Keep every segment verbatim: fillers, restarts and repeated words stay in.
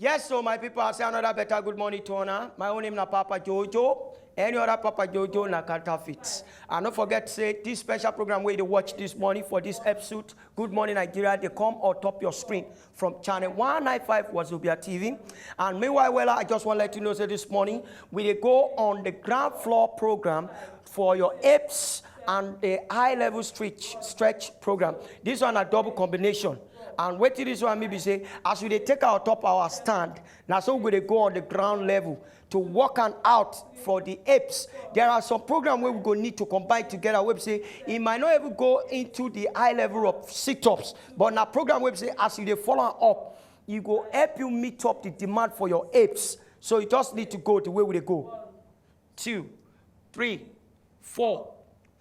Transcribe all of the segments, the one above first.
Yes, so my people, I say another better good morning to honor. My own name na Papa Jojo. Any other Papa Jojo na counterfeit. And don't forget say this special program wey you dey watch this morning for this episode, Good Morning Nigeria, dey come on top your screen from channel one nine five Wazobia T V. And meanwhile, well, I just want to let you know say this morning we dey go on the ground floor program for your apes and the high level stretch stretch program. This one a double combination. And wetin this one mean be say as we dey take our top our stand, na so we dey go on the ground level to work am out for the apes. There are some program wey we go need to combine together wey be say e might not even go into the high level of sit-ups, but na program wey be say as you dey follow am up, e go help you meet up the demand for your apes. So you just need to go the way we dey go. Two, three, four,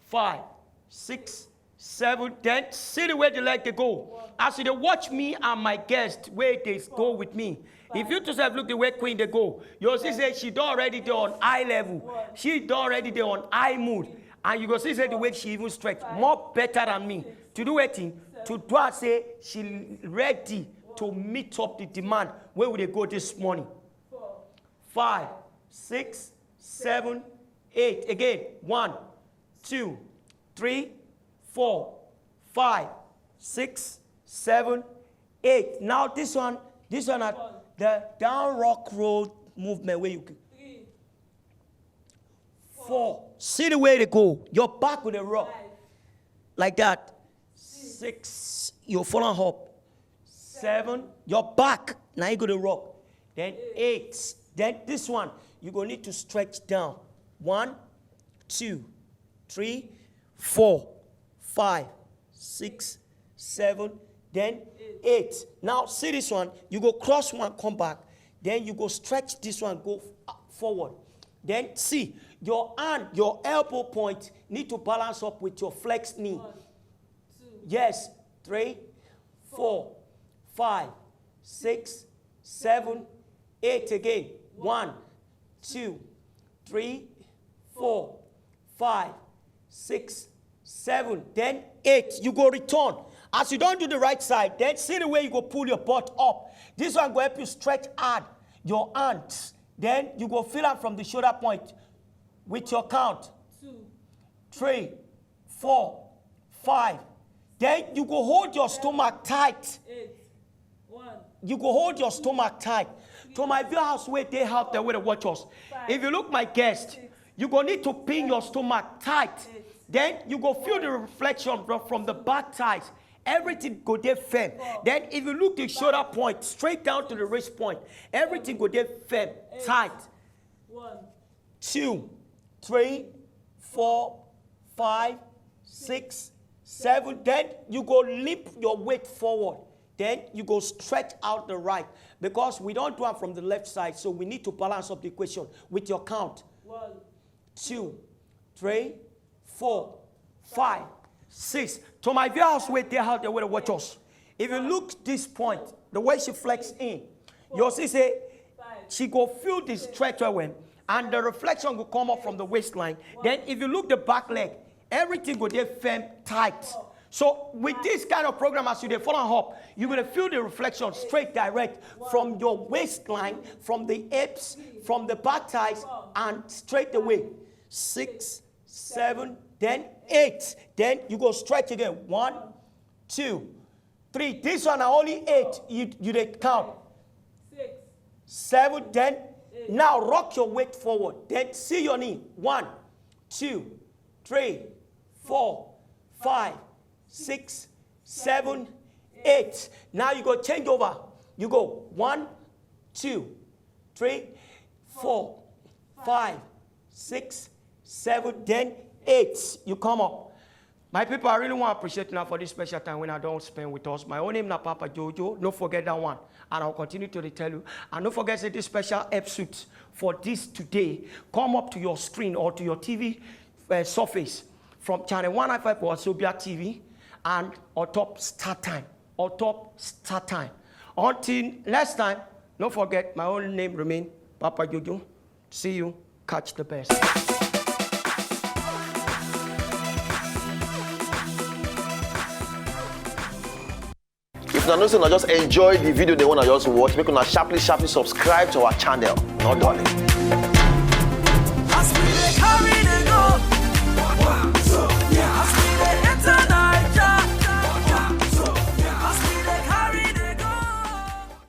five, six, seven. Then see the way the leg dey go. As you dey watch me and my guest wey dey go with me, if you to sef look the way Queen dey go, you go see say she don already dey on high level. She don already dey on high mood. And you go see say the way she even stretch more better than me. To do wetin? To do am say she ready to meet up the demand wey we dey go this morning. Five, six, seven, eight. Again, one, two, three, four, five, six, seven, eight. Now this one, this one na the down rock roll movement wey you four. See the way they go. Your back go dey rock like that. Six, you follow am up. Seven, your back na e go dey rock. Then eight, then this one you go need to stretch down. One, two, three, four, five, six, seven, then eight. Now see this one, you go cross one, come back, then you go stretch this one, go f- forward. Then see, your hand, your elbow point need to balance up with your flex knee. Yes, three, four, five, six, seven, eight. Again, one, two, three, four, five, six, seven, then eight. You go return. As you don do the right side, then see the way you go pull your butt up. This one go help you stretch hard your hands. Then you go feel am from the shoulder point with your count. Two, three, four, five. Then you go hold your stomach tight. Eight, one, you go hold your stomach tight. To my viewers wey dey out there wey dey watch us, if you look my guest, you go need to pin your stomach tight. Then you go feel the reflection from, from the back thighs. Everything go dey firm. Then if you look the shoulder point straight down to the wrist point, everything go dey firm, tight. One, two, three, four, five, six, seven. Then you go limp your weight forward. Then you go stretch out the right, because we don do am from the left side, so we need to balance up the equation with your count. One, two, three, four, five, six. To my viewers wey dey out there wey dey watch us, if you look this point, the way she flex in, you'll see say she go feel the stretch well well, and the reflection go come up from the waistline. Then if you look the back leg, everything go dey firm tight. So with this kind of program, as you dey follow am up, you go dey feel the reflection straight direct from your waistline, from the hips, from the back thighs, and straight away. Six, seven, then eight. Then you go stretch again. One, two, three. This one na only eight. You you dey count. Six, seven, then now rock your weight forward. Then see your knee. One, two, three, four, five, six, seven, eight. Now you go change over. You go one, two, three, four, five, six, seven, then eight. You come up. My people, I really want to appreciate now for this special time when I don't spend with us. My own name na Papa Jojo. Don't forget that one. And I'll continue to tell you. And don't forget say this special episode for this today come up to your screen or to your T V uh, surface from channel one ninety-five for Wazobia T V and on top Star Time. On top Star Time. Until next time, don't forget my own name remain Papa Jojo. See you. Catch the best. Una know say una just enjoy the video dem wey una just watch, make una sharply sharply subscribe to our channel. No dulling.